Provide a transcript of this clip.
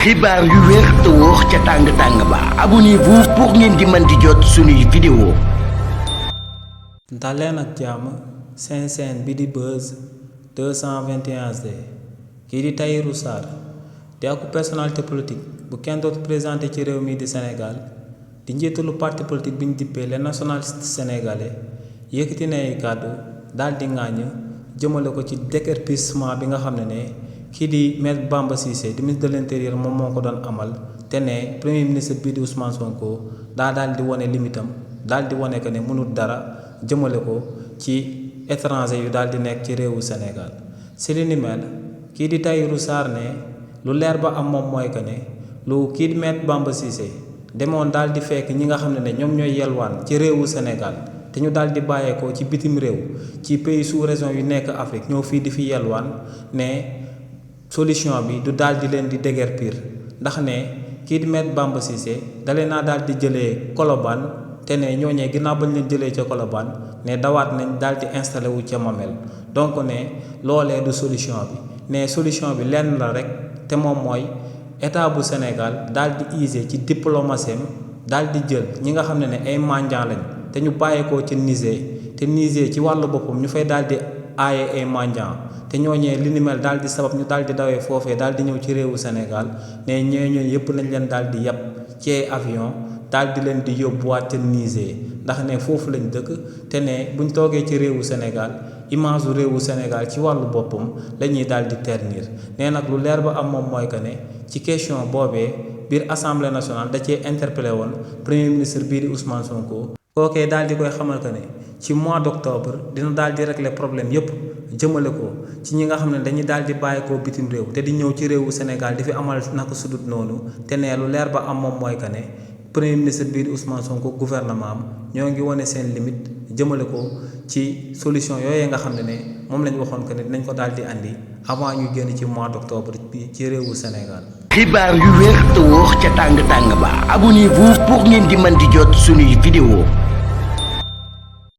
xibaar yu wér te wóor ca tàng ba abonnez-vous pour ngeen di mën di jot suñuy vidéo. daleen ak jàmm seen chaîne bi di Buzz 221 HD kii di Tahirou Sarr di ak personnalité politique bu kenn dootu présenté ci réew mi di Sénégal di njiitalu parti politique bi ñu dippee les nationalistes sénégalais yëkkati na ay kàddu daal di ŋàññ jëmale ko ci déguerpissement bi nga xam ne kii di Maître Bamba Cissé di ministre de l'intérieur moom moo ko doon amal te ne premier ministre bii di Ousmane Sonko daal di wane limitam daal di wane que ne mënul dara jëmale ko ci étranger yu daal di nekk ci réewu Sénégal si li ni mel kii di Tahirou Sarr ne lu leer ba am moom mooy que ne lu kii di Maître Bamba Cissé demoon daal di fekk ñi nga xam ne ñoom ñooy yelwaan ci réewu Sénégal te ñu daal di bàyyeekoo ci bitim réew ci pays sous-région yu nekk Afrique ñëw fii di fi yelwaan ne solution bi du daal di leen di déguerpir ndax ne kii di Maître Bamba Cissé dalee naa daal di jëlee Colobane te ne ñooñee ginnaaw bañ leen jëlee ca Colobane ne dawaat nañ daal di installé wu ca Mamel donc ne loolee du solution bi ne solution bi lenn la rek te moom mooy état bu Sénégal daal di user ci diplomatie daal di jël ñi nga xam ne ay mendiants lañ te ñu bàyyeekoo ci Niger te Niger ci wàllu boppam ñu fay daal di aaye ay mendiants te ñooñee li ni mel daal di sabab ñu daal di dawee foofee daal di ñëw ci réewu Sénégal ne ñooñu yëpp nañ leen daal di yab ci avion daal di leen di yóbbuwaat ca Niger ndax ne foofu lañ dëkk te ne buñ toogee ci réewu Sénégal image u réewu Sénégal ci wàllu boppam la ñuy daal di ternir nee nag lu leer ba am moom mooy que ne ci question boobee biir assemblée nationale da cee interpellé woon premier ministre bii di Ousmane Sonko. kookee daal di koy xamal que ne ci mois d'octobre dina daal di régler problème yëpp jëmale ko ci ñi nga xam ne dañuy daal di bàyyi ko bitim réew te di ñëw ci réewu Sénégal di fi amal naka sudut noonu te ne lu leer ba am moom mooy que ne premier ministre bii di Ousmane Sonko gouvernement am ñoo ngi wane seen limite jëmale ko ci solution yooyu nga xam ne moom lañ waxoon que ne dinañ ko daal di andi avant ñu génn ci mois d'octobre bi ci réewu Sénégal. xibaar yu wér te wóor ca tàng ba abonnez-vous pour ngeen di mën di jot suñuy vidéo.